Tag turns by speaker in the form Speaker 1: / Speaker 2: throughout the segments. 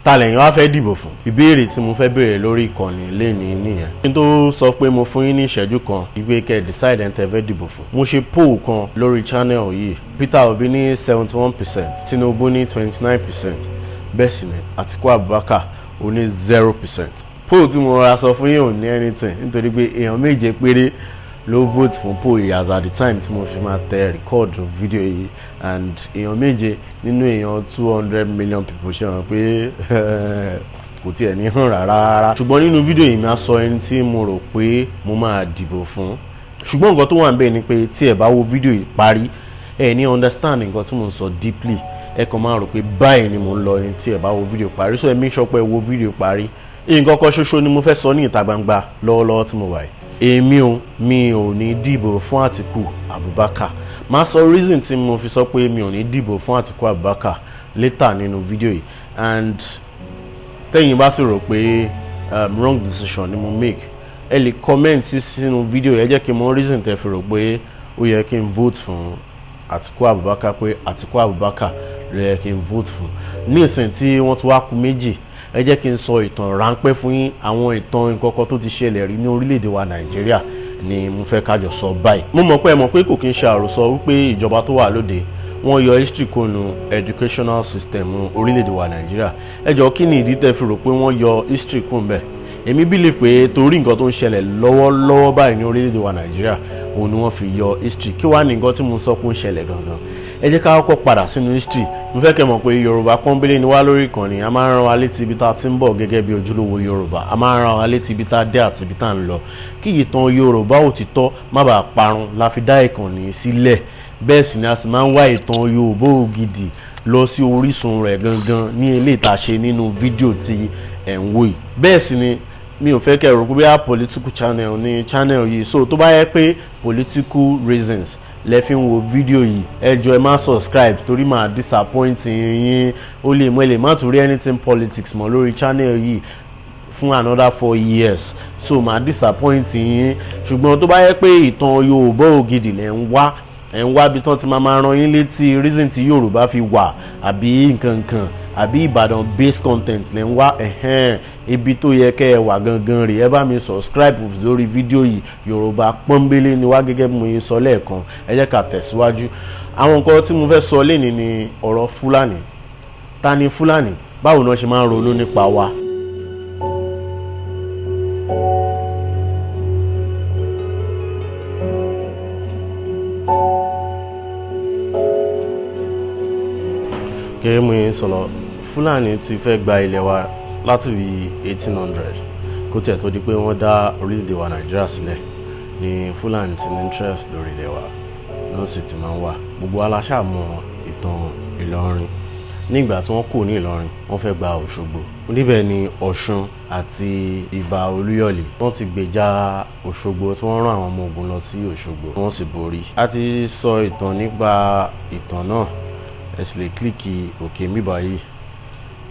Speaker 1: Ta lẹ̀yin wá fẹ́ dìbò fún? Ìbéèrè tí mo fẹ́ béèrè lórí ìkànnì lẹ́ni nìyẹn. Kí n tó sọ pé mo fún yín ní ìṣẹ́jú kan ìgbé kẹ́ decide ẹni tẹ́ fẹ́ dìbò fún, mo ṣe poll kan lórí channel yìí. Peter Obi ní 71%, Tinubu ní 29%, bẹ́ẹ̀ sì ni Atiku Abubakar ó ní 0%. Poll tí mo ra sọ fún yín ò ní anything, nítorí pé èèyàn méje péré ló vote fún poll yìí as at the time tí mo fi máa tẹ record video yìí, and èèyàn méje nínú èèyàn 200 million people, ṣe hàn pé kò tiẹ̀ ní hàn rárá rárá. Ṣùgbọ́n nínú fídíò yìí, máa sọ ẹni tí mo rò pé mo máa dìbò fún. Ṣùgbọ́n nǹkan tó wà níbẹ̀ ni pé tí ẹ bá wo fídíò yìí parí, ẹ ní understand nǹkan tí mo ń sọ deeply. Ẹ kàn máa rò pé báyìí ni mo ń lọ ni tí ẹ bá wo fídíò parí. So ẹ make sure pé ẹ wo fídíò parí. Nǹkan kan ṣoṣo ni mo fẹ́ sọ ní ìta gbangba lọ́wọ́lọ́wọ́ tí mo wà yìí: èmi ò mi ò ní dìbò fún Àtìkù Abubakar. Máa sọ reason tí mo fi sọ pé mi ò ní dìbò fún Àtìkù Abubakar later nínú fídíò yìí. And tẹ́yìn bá sì rò pé wrong decision ni mo make, ẹ lè comment sí sínú fídíò. Ẹ jẹ́ kí n mọ reason tẹ́ fi rò pé ó yẹ kí n vote fún Àtìkù Abubakar, pé Àtìkù Abubakar ló yẹ kí n vote fún. Ní ìsìn tí wọ́n ti wá kù méjì, ẹ jẹ́ kí n sọ ìtàn ráńpẹ́ fún yín. Àwọn ìtàn nǹkankan tó ti ṣẹlẹ̀ rí ní orílẹ̀-èdè wa Nàìjíríà ni mo fẹ́ kájọ sọ báyìí. Mo mọ̀ pé ẹ mọ̀ pé kò kí n ṣe àròsọ wípé ìjọba tó wà lóde, wọ́n yọ history kúrò educational system orílẹ̀-èdè wa Nàìjíríà. Ẹ jọ̀ọ́, kí ni ìdí tẹ́ fi rò pé wọ́n yọ history kúrò ńbẹ̀? Èmi believe pé torí nǹkan tó ń ṣẹlẹ̀ lọ́wọ́lọ́wọ́ báyìí ní orílẹ̀-èdè wa Nàìjíríà, òun ni wọ́n fi yọ history. Kí wàá ní nǹkan tí mo sọ pé ó ń ṣẹlẹ̀ gangan? Ẹ jẹ́ ká kọ́kọ́ padà sínú history. Mo fẹ́ kẹ́ mọ̀ pé Yorùbá pọ́nbélé ni wá lórí ìkànnì. A máa ń rán wa létí ibi tá a ti ń bọ̀ gẹ́gẹ́ bí ojúlówó Yorùbá. A máa ń rán wa létí ibi tá a dé àti ibi tá a ń lọ, kí ìtàn Yorùbá òtítọ́ má bàa parun la fi dá ìkànnì sílẹ̀. Bẹ́ẹ̀ sì ni a sì máa ń wá ìtàn Yorùbá ògidì lọ sí orísun rẹ̀ gangan ní eléyìí tá a ṣe nínú fídíò tí ẹ̀ ń wò yìí. Bẹ́ẹ̀ sì ni mi ò fẹ́ kẹ́ rò pé bóyá political channel ní channel yìí. So tó bá yẹ pé political reasons lẹ fi ń wo fídíò yìí, ẹ jọ̀ọ́, ẹ má subscribe, torí màá disappoint yín. Ó lè mọ ẹ lè má tún rí anything politics mọ́ lórí channel yìí fún another 4 years, so màá disappoint yín. Ṣùgbọ́n tó bá yẹ pé ìtàn Yorùbá ògidì lẹ ń wá, ẹ̀ ń wá bí tán ti máa máa rán yín létí reason tí Yorùbá fi wà, àbí nǹkan kan, àbí Ìbàdàn based content lẹ́ ń wá, ẹ̀hẹ́n, ibi tó yẹ kẹ́ ẹ wà gangan rè. Ẹ bá mi subscribe lórí fídíò yìí. Yorùbá pọ́nbélé ni wá, gẹ́gẹ́ bí mo yẹ sọ lẹ́ẹ̀kan. Ẹ jẹ́ ká tẹ̀síwájú. Àwọn nǹkan tí mo fẹ́ sọ lénìí ni ọ̀rọ̀ Fúlàní. Ta ni Fúlàní? Báwo ni wọ́n ṣe máa ń ronú nípa wa? Gẹ́gẹ́ mo yẹn sọ̀rọ̀, Fúlàní ti fẹ́ gba ilẹ̀ wa láti bí 1800. Kó tiẹ̀ tó di pé wọ́n dá orílẹ̀-èdè wa Nàìjíríà sílẹ̀ ni Fúlàní ti ní interest lórí ilẹ̀ wa náà, sì ti máa ń wà. Gbogbo wa la ṣáà mọ̀ ìtàn Ìlọrin. Nígbà tí wọ́n kù ní Ìlọrin, wọ́n fẹ́ gba Òṣogbo. Níbẹ̀ ni Ọ̀ṣun àti Ìbà Olúyọ̀lé wọ́n ti gbèjà Òṣogbo, tí wọ́n rán àwọn ọmọ ogun lọ sí Òṣogbo, wọ́n sì borí. A ti sọ ìtàn nípa ìtàn náà. Ẹ sì lè click òkè mi báyìí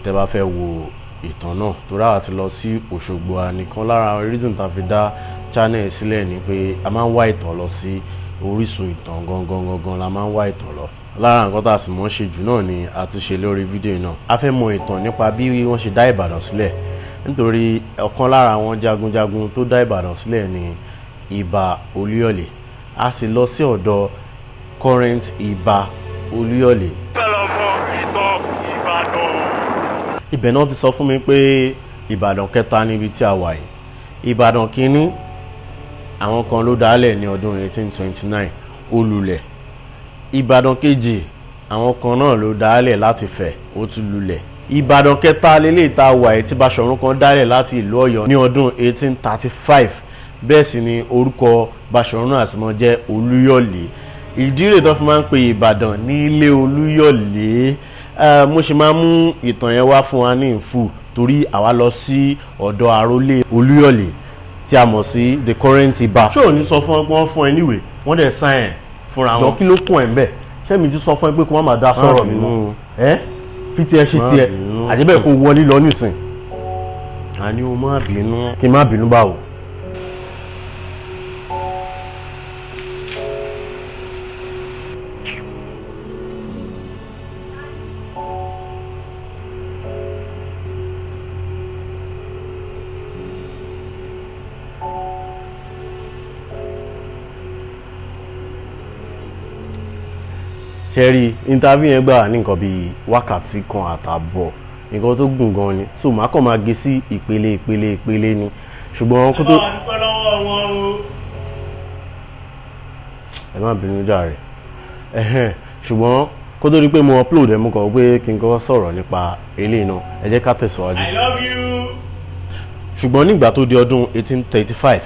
Speaker 1: tẹ́ bá fẹ́ wo ìtàn náà, torí àwa ti lọ sí Òṣogbo. Ànìkan lára reason tá a fi dá channel sílẹ̀ ni pé a máa ń wá ìtàn lọ sí orísun ìtàn gangan gangan la máa ń wá ìtàn lọ. Lára nǹkan tá a sì mọ̀ ṣe jù náà ni a ti ṣe lórí fídíò náà. A fẹ́ mọ ìtàn nípa bí wọ́n ṣe dá Ìbàdàn sílẹ̀, nítorí ọ̀kan lára àwọn jagunjagun tó dá Ìbàdàn sílẹ̀ ni Ìbà Olúyọ̀lé. A sì lọ sí ọ̀dọ̀ current Ìbà Olúyọ̀lé.
Speaker 2: Fẹ́ lọ mọ ìtàn Ìbàdàn.
Speaker 1: Ibẹ̀ náà ti sọ fún mi pé Ìbàdàn kẹta níbi tí a wà yìí. Ìbàdàn kínní, àwọn kan ló dálẹ̀ ní ọdún 1829, ó lulẹ̀. Ìbàdàn kejì, àwọn kan náà ló dálẹ̀ láti Ifẹ̀, ó tún lulẹ̀. Ìbàdàn kẹta lélẹ́yìí tá a wà yìí, tí Baṣọ̀run kan dálẹ̀ láti ìlú Ọ̀yọ́ ní ọdún 1835. Bẹ́ẹ̀ sì ni orúkọ Baṣọ̀run náà sì mọ́ jẹ́ Olúyọ̀lé. Ìdí rẹ̀ tó fi máa ń pe Ìbàdàn ní ilé Olúyọ̀lé. Mo ṣe máa mú ìtàn yẹn wá fún wa ní ìfù, torí àwa lọ sí ọ̀dọ̀ àrólé Olúyọ̀lé tí a mọ̀ sí the current Ìbà. Ṣé ò ní sọ fún ọ pé wọ́n fún ẹ níwèé, wọ́n dẹ̀ sign ẹ̀ fúnra wọn? Jọ, kí ló kún ẹ̀ ń bẹ̀? Ṣé mi ti sọ fún ẹ pé kó má máa dá sọ̀rọ̀ mi mọ́? Ẹ fi tiẹ̀ ṣe tiẹ̀, àjẹbẹ́ kó wọlé lọ nísìn. Àní o má bínú. Kí n má bínú báwo? Ṣe rí interview yẹn gbà ní nǹkan bíi wákàtí 1.5, nǹkan tó gùn gan ni, so màá kàn máa gé sí ìpele, ìpele, ìpele ni. Ṣùgbọ́n kó tó
Speaker 2: Ẹ bá wa dúpẹ́ lọ́wọ́ wọn o.
Speaker 1: Ẹ má bínú jàre. Ẹhẹ́n, ṣùgbọ́n kó tó di pé mo upload ẹ, mo kàn pé kí n kọ́kọ́ sọ̀rọ̀ nípa eléyìí náà. Ẹ jẹ́ ká tẹ̀síwájú.
Speaker 2: I love you.
Speaker 1: Ṣùgbọ́n nígbà tó di ọdún 1835,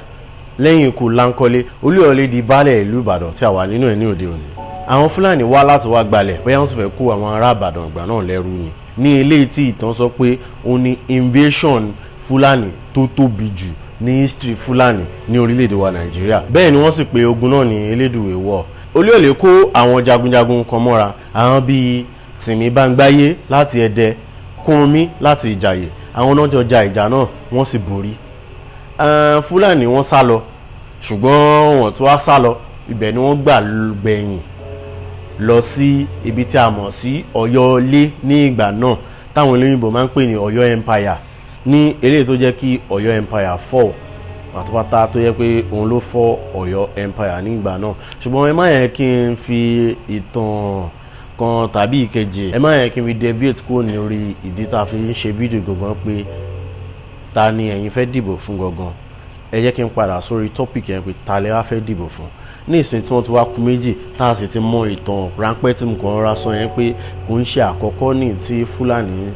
Speaker 1: lẹ́yìn ikú Láńkọ́lé, Olúyọ̀lé di baálẹ̀ ìlú Ìbàdàn tí a wà nínú ẹ̀ ní òde òní. Àwọn Fúlàní wá láti wá gbalẹ̀, bóyá wọ́n sì fẹ́ kó àwọn ará Ìbàdàn ìgbà náà lẹ́rú ni. Ní eléyìí tí ìtàn sọ pé ó ní invasion Fúlàní tó tóbi jù ní history Fúlàní ní orílẹ̀-èdè wa Nàìjíríà. Bẹ́ẹ̀ ni wọ́n sì pe ogun náà ní Elédùwé War. Olúyọ̀lé kó àwọn jagunjagun kan mọ́ra, àwọn bíi Tìmí Báńgbáyé láti Ẹdẹ, Kúrúnmí láti Ìjàyè. Àwọn náà jọ ja ìjà náà, wọ́n sì borí. Fúlàní wọ́n sá lọ, ṣùgbọ́n wọ́n tún wá sá lọ, ibẹ̀ ni wọ́n gbà gbẹ̀yìn lọ sí ibi tí a mọ̀ sí Ọ̀yọ́ Ilé ní ìgbà náà, táwọn olóyìnbó máa ń pè ní Ọ̀yọ́ Empire, ní eléyìí tó jẹ́ kí Ọ̀yọ́ Empire fall pátápátá, tó yẹ pé òun ló fọ́ Ọ̀yọ́ Empire ní ìgbà náà. Ṣùgbọ́n ẹ má yẹ kí n fi ìtàn kan tàbí ìkejì, ẹ má yẹ kí n fi deviate kúrò lórí ìdí tá a fi ń ṣe fídíò gangan, pé ta ni ẹ̀yin fẹ́ dìbò fún gangan. Ẹ jẹ́ kí n padà sórí topic yẹn pé ta lẹ wá fẹ́ dìbò fún ní ìsìn tí wọ́n ti wá kú méjì, tá a sì ti mọ ìtàn ráńpẹ́ tí mo kàn rọra sọ yẹn, pé kò ń ṣe àkọ́kọ́ ní tí Fúlàní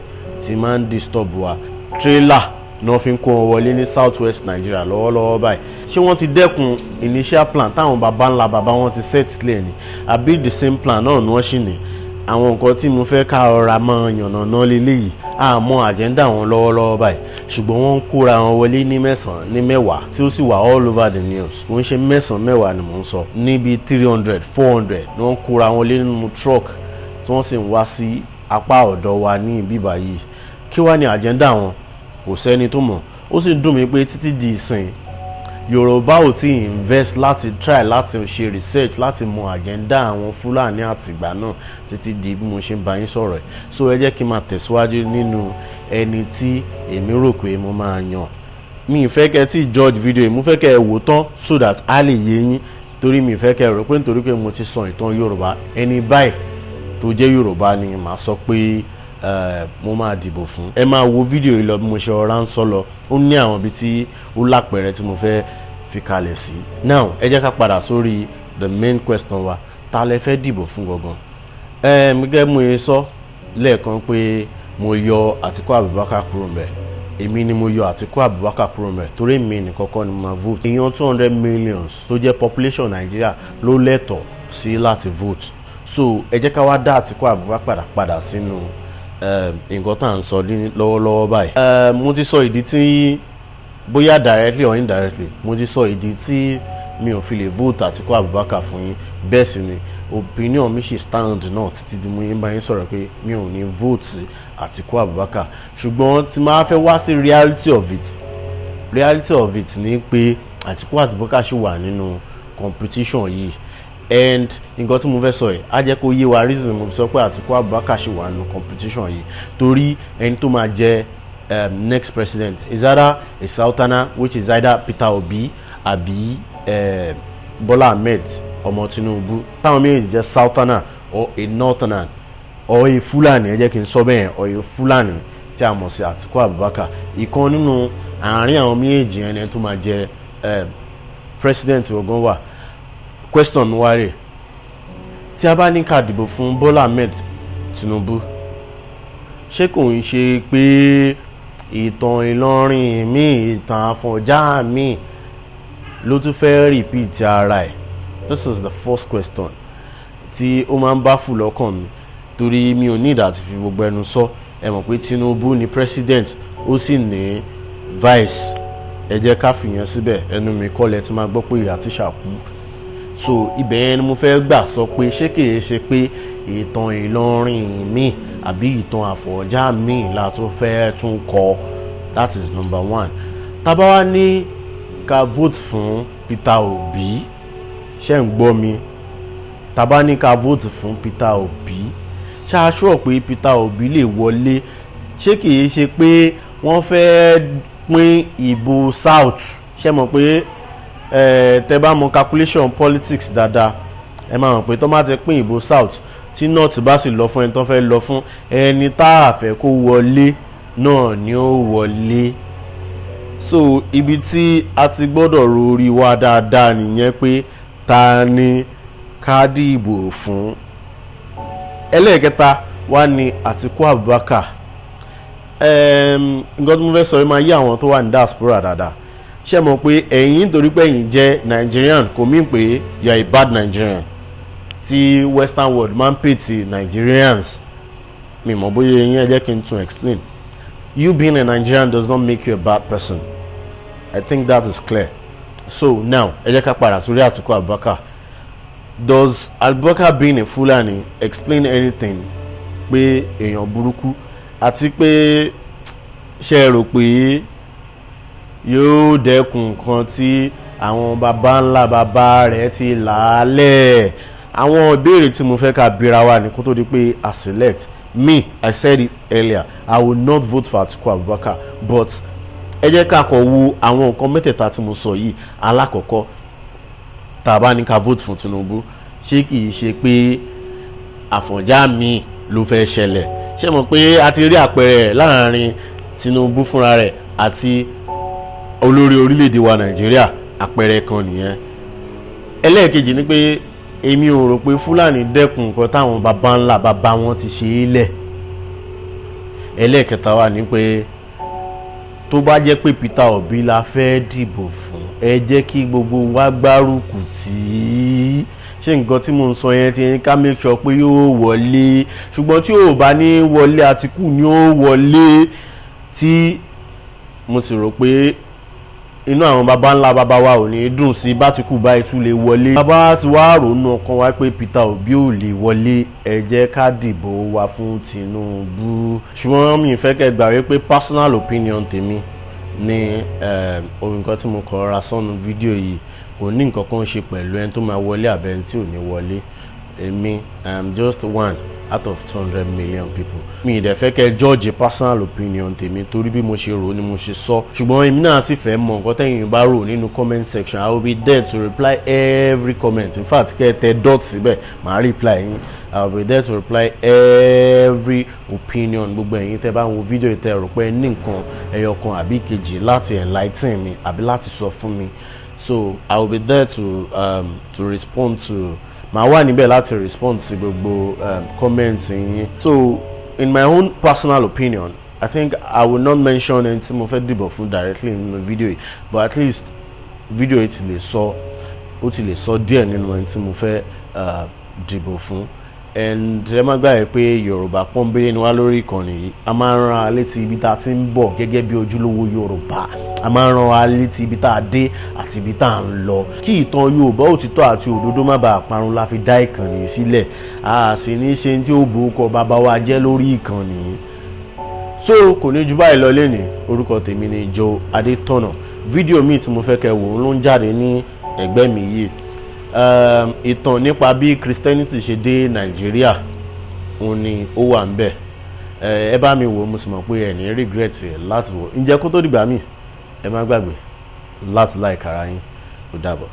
Speaker 1: ti máa ń disturb wa. Trailer ni wọ́n fi ń kó wọn wọlé ní South West Nigeria lọ́wọ́lọ́wọ́ báyìí. Ṣé wọ́n ti dẹ́kun initial plan táwọn baba ńlá baba wọn ti set sílẹ̀ ni, àbí the same plan náà ni wọ́n ṣì ní? Àwọn nǹkan tí mo fẹ́ ká ọ̀rá mọ́ yànnàná leléyìí. Àmọ́ agenda wọn lọ́wọ́lọ́wọ́ báyìí, ṣùgbọ́n wọ́n ń kóra wọn wọlé ní mẹ́sàn-án, ní mẹ́wàá, tí ó sì wà all over the news. Kò ń ṣe mẹ́sàn-án mẹ́wàá ni mò ń sọ, níbi 300, 400 ni wọ́n ń kóra wọn wọlé nínú truck, tí wọ́n sì ń wá sí apá ọ̀dọ̀ wa ní ibí báyìí. Kí wá ní agenda wọn? Kò sẹ́ni tó mọ̀. Ó sì dùn mí pé títí di ìsìn, Yorùbá ò tí ì invest láti try láti ṣe research láti mọ agenda àwọn Fúlàní àtìgbà náà títí di bí mo ṣe ń bá yín sọ̀rọ̀ ẹ̀. So ẹ jẹ́ kí n máa tẹ̀síwájú nínú ẹni tí èmi rò pé mo máa yàn. Mi ì fẹ́ kẹ́ tí judge video yìí, mo fẹ́ kẹ́ ẹ wò tán so that a lè yé yín, torí mi ì fẹ́ kẹ́ ẹ rò pé nítorí pé mo ti sọ ìtàn Yorùbá, ẹni báyìí tó jẹ́ Yorùbá ni màá sọ pé mo máa dìbò fún. Ẹ máa wo fídíò yìí lọ bí mo ṣe ọ̀rá ń sọ lọ. Ó ní àwọn ibi tí ó lápẹẹrẹ tí mo fẹ́ fi kalẹ̀ sí. Now, ẹ jẹ́ ká padà sórí the main question wa: ta lẹ fẹ́ dìbò fún gangan? Ẹ gẹ́gẹ́ mo yẹ sọ lẹ́ẹ̀kan pé mo yọ Àtíkú Abubakar kúrò ńbẹ̀. Èmi ni mo yọ Àtíkú Abubakar kúrò ńbẹ̀, torí èmi nìkan kọ́ ni mo máa vote. Èèyàn 200 millions tó jẹ́ population Nàìjíríà ló lẹ́tọ̀ọ́ sí láti vote. So ẹ jẹ́ ká wá dá Àtíkú Abubakar padà sínú nǹkan tá à ń sọ ní lọ́wọ́lọ́wọ́ báyìí. Mo ti sọ ìdí tí, bóyá directly or indirectly, mo ti sọ ìdí tí mi ò fi lè vote Àtíkú Abubakar fún yín. Bẹ́ẹ̀ sì ni opinion mi ṣì stand náà títí di mo yín bá yín sọ̀rọ̀ pé mi ò ní vote Àtíkú Abubakar. Ṣùgbọ́n tí máa fẹ́ wá sí reality of it, reality of it ni pé Àtíkú Abubakar ṣì wà nínú competition yìí. And nǹkan tí mo fẹ́ sọ yìí á jẹ́ kó yé wa reason mo fi sọ pé Àtíkú Abubakar ṣì wà nínú competition yìí, torí ẹni tó máa jẹ next president is either a southerner, which is either Peter Obi àbí Bola Ahmed ọmọ Tinubu, táwọn méjèèjì jẹ́ southerner, or a northerner or a Fulani. Ẹ jẹ́ kí n sọ bẹ́ẹ̀, or a Fulani tí a mọ̀ sí Àtíkú Abubakar. Ìkan nínú àárín àwọn méjèèjì yẹn ni tó máa jẹ president ogun wa. Question mi wá rè: tí a bá ní ká dìbò fún Bola Ahmed Tinubu, ṣé kò ń ṣe pé ìtàn Ìlọrin mi, ìtàn Àfọ̀njá mi ló tún fẹ́ repeat ara ẹ̀? This is the first question tí ó máa ń bá fù lọ́kàn mi, torí mi ò ní ìdá àti fi gbogbo ẹnu sọ. Ẹ mọ̀ pé Tinubu ni president, ó sì ní vice. Ẹ jẹ́ ká fìyẹn síbẹ̀. Ẹnu mi kọ́ lẹ ti máa gbọ́ pé ìyá tíṣà kú. So ibẹ̀ yẹn ni mo fẹ́ gbà sọ pé ṣé kìí ṣe pé ìtàn Ìlọrin mi àbí ìtàn Àfọ̀njá mi la tún fẹ́ tún kọ? That is number one. Tá bá wá ní ká vote fún Peter Obi, ṣé ń gbọ́ mi? Tá bá ní ká vote fún Peter Obi, ṣáṣọ́ pé Peter Obi lè wọlé? Ṣé kìí ṣe pé wọ́n fẹ́ pín ìbò South? Ṣé mọ̀ pé tẹ́ bá mọ calculation politics dáadáa, ẹ máa mọ̀ pé tó má ti pín ìbò South, Tí North bá sì lọ fún ẹni tó fẹ́ lọ fún, ẹni tá a fẹ́ kó wọlé náà ni ó wọlé. So ibi tí a ti gbọ́dọ̀ rori wa dáadáa nìyẹn, pé ta ni ká dìbò fún. Ẹlẹ́ẹ̀kẹta wá ní Àtíkú Abubakar. Nǹkan tí mo fẹ́ sọ yìí máa yé àwọn tó wà ní diaspora dáadáa. Ṣé mọ̀ pé ẹ̀yin, nítorí pé ẹ̀yin jẹ́ Nigerian, kò mean pé you are a bad Nigerian tí Western world máa ń pè ti Nigerians. Mi mọ̀ bóyá ẹ̀yin, ẹ jẹ́ kí n tún explain. You being a Nigerian does not make you a bad person. I think that is clear. So now, ẹ jẹ́ ká padà sórí Àtíkú Abubakar. Does Abubakar being a Fulani explain anything, pé èèyàn burúkú, àti pé ṣe é rò pé yóò dẹ́kun nǹkan tí àwọn baba ńlá baba rẹ̀ ti làálẹ̀? Àwọn ìbéèrè tí mo fẹ́ ká bira wa ní kó tó di pé a select. Me, I said it earlier, I will not vote for Atiku Abubakar, but ẹ jẹ́ ká kọ́ wo àwọn nǹkan mẹ́tẹ̀ẹ̀ta tí mo sọ yìí. Alákọ̀ọ́kọ́, tá a bá ní ká vote fún Tinubu, ṣé kìí ṣe pé Àfọ̀njá mi ló fẹ́ ṣẹlẹ̀? Ṣé mọ̀ pé a ti rí àpẹẹrẹ rẹ̀ láàrin Tinubu fúnra rẹ̀ àti olórí orílẹ̀-èdè wa Nàìjíríà? Àpẹẹrẹ kan nìyẹn. Ẹlẹ́ẹ̀kejì ni pé èmi ò rò pé Fúlàní dẹ́kun nǹkan táwọn baba ńlá baba wọn ti ṣe é lẹ̀. Ẹlẹ́ẹ̀kẹta wà ní pé tó bá jẹ́ pé Peter Obi la fẹ́ dìbò fún, ẹ jẹ́ kí gbogbo wa gbárùkù tì í. Ṣé nǹkan tí mo ń sọ yẹn ti ń ká make sure pé yóò wọlé? Ṣùgbọ́n tí ò bá ní wọlé, Àtìkù ni ó wọlé, tí mo sì rò pé inú àwọn baba ńlá baba wa ò ní dùn sí bátìkù báyìí tún lè wọlé. Bàbá ti wá ronú ọkàn wa pé Peter Obi ò lè wọlé, ẹ jẹ́ ká dìbò wa fún Tinubu. Ṣùgbọ́n mi fẹ́ kẹ́ gbà wípé personal opinion tèmi ní ohun nǹkan tí mo kọ ra sọ́nu fídíò yìí kò ní nǹkan kan ṣe pẹ̀lú ẹni tó máa wọlé àbí ẹni tí ò ní wọlé. Èmi, I am just one out of 200 million people. Mi ì dẹ̀ fẹ́ kẹ́ judge personal opinion tèmi, torí bí mo ṣe rò ni mo ṣe sọ. Ṣùgbọ́n èmi náà sì fẹ́ mọ nǹkan tẹ́yin bá rò nínú comment section. I will be there to reply every comment. In fact, kẹ́ ẹ tẹ dot síbẹ̀, màá reply yín. I will be there to reply every opinion. Gbogbo ẹ̀yin tẹ́ bá ń wo fídíò, tẹ́ rò pé ní nǹkan ẹyọ kan àbí kejì láti enlighten mi àbí láti sọ fún mi, so I will be there to respond to, màá wà níbẹ̀ láti respond sí gbogbo comments yín. So in my own personal opinion, I think I will not mention ẹni tí mo fẹ́ dìbò fún directly nínú fídíò yìí, but at least fídíò yìí ti lè sọ, ó ti lè sọ díẹ̀ nínú ẹni tí mo fẹ́ dìbò fún. And ẹ má gbàgbé pé Yorùbá pọ́nbélé ni wá lórí ìkànnì yìí. A máa ń rán wa létí ibi tá a ti ń bọ̀ gẹ́gẹ́ bí ojúlówó Yorùbá. A máa ń rán wa létí ibi tá a dé àti ibi tá a ń lọ, kí ìtàn Yorùbá, òtítọ́ àti òdodo má bàa parun la fi dá ìkànnì yìí sílẹ̀. A sì ní ṣe tí ó borúkọ bàbá wa jẹ́ lórí ìkànnì yìí. So kò ní ju báyìí lọ lénìí. Orúkọ tèmi ni Joe Adétọ̀nà. Fídíò míì tí mo fẹ́ kẹ́ wò ló ń jáde ní ẹ̀gbẹ́ mi yìí. Ìtàn nípa bí Christianity ṣe dé Nàìjíríà, òun ni ó wà ń bẹ̀. Ẹ bá mi wò, mo sì mọ̀ pé ẹ ní regret láti wò. Ǹjẹ́ kó tó dìgbà míì, ẹ má gbàgbé láti like ara yín. Ó dàbọ̀.